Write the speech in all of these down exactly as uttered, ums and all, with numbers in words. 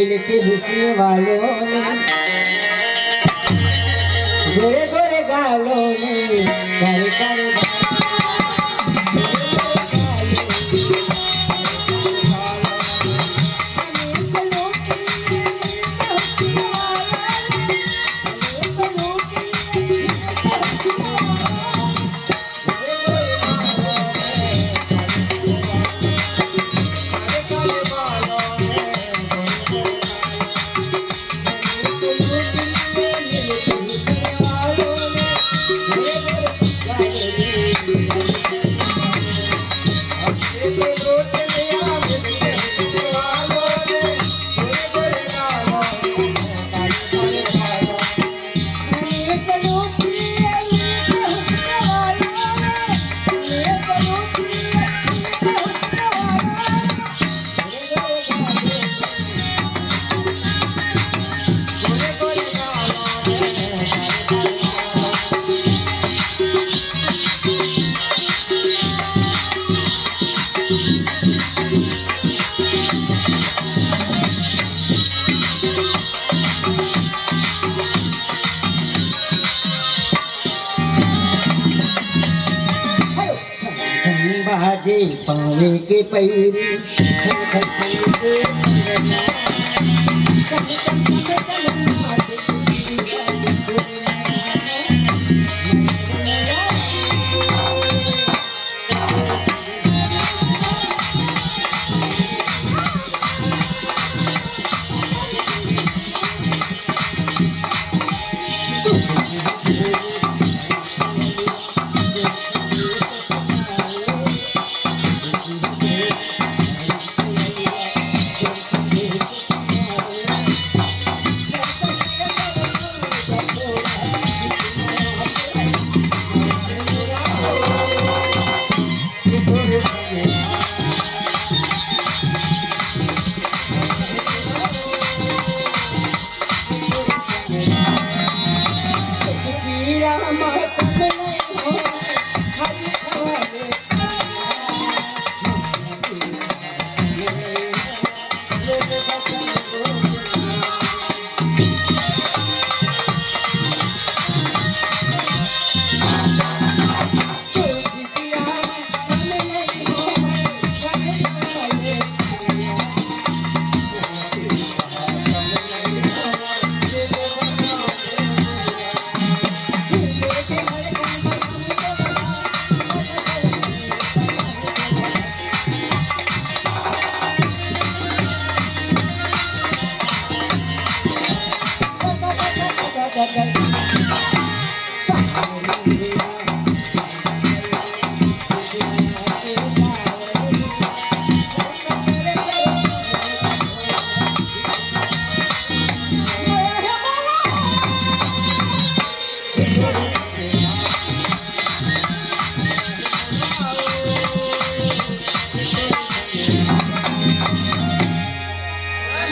दिल के हुस्न वालों ने, गोरे गोरे गालों ने, काले काले झम झम बाजे पावे के पैरी, झम झम झम के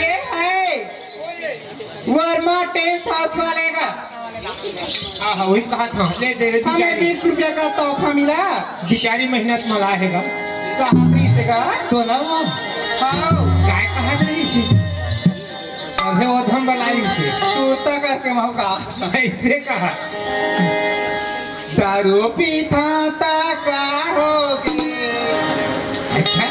ये है वर्मा टेंट हाउस वाले का। हाँ, हाँ, वही कहा था। ले दे, दे, हमें बिचारी। बीस रुपया का तोहफा मिला। बिचारी मेहनत मला है गा। कहा रही से का? तो ना वो। हाँ। काय कहा रही थी? अबे वो धम बनाई थी। सूरता करके मौका। ऐसे कहा। दारू पीथा ता का होगे? अच्छा।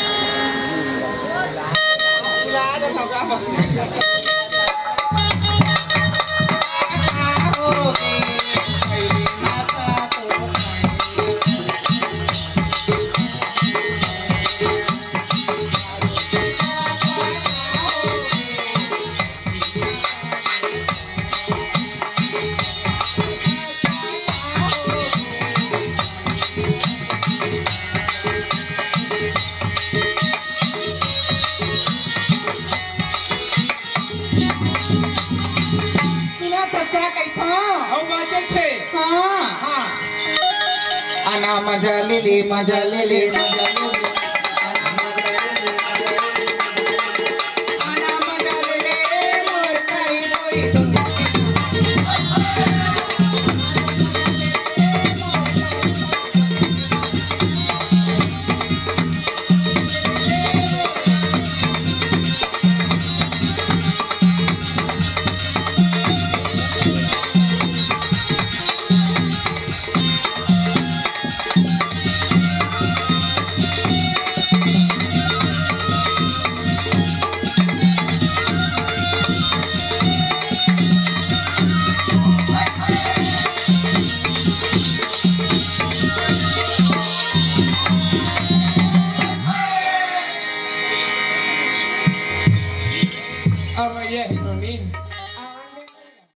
सुना त का कहिथों? अउ बाँचे छे। हाँ। हाँ। आना मजा ले ले, मजा ले ले, मजा ले ले।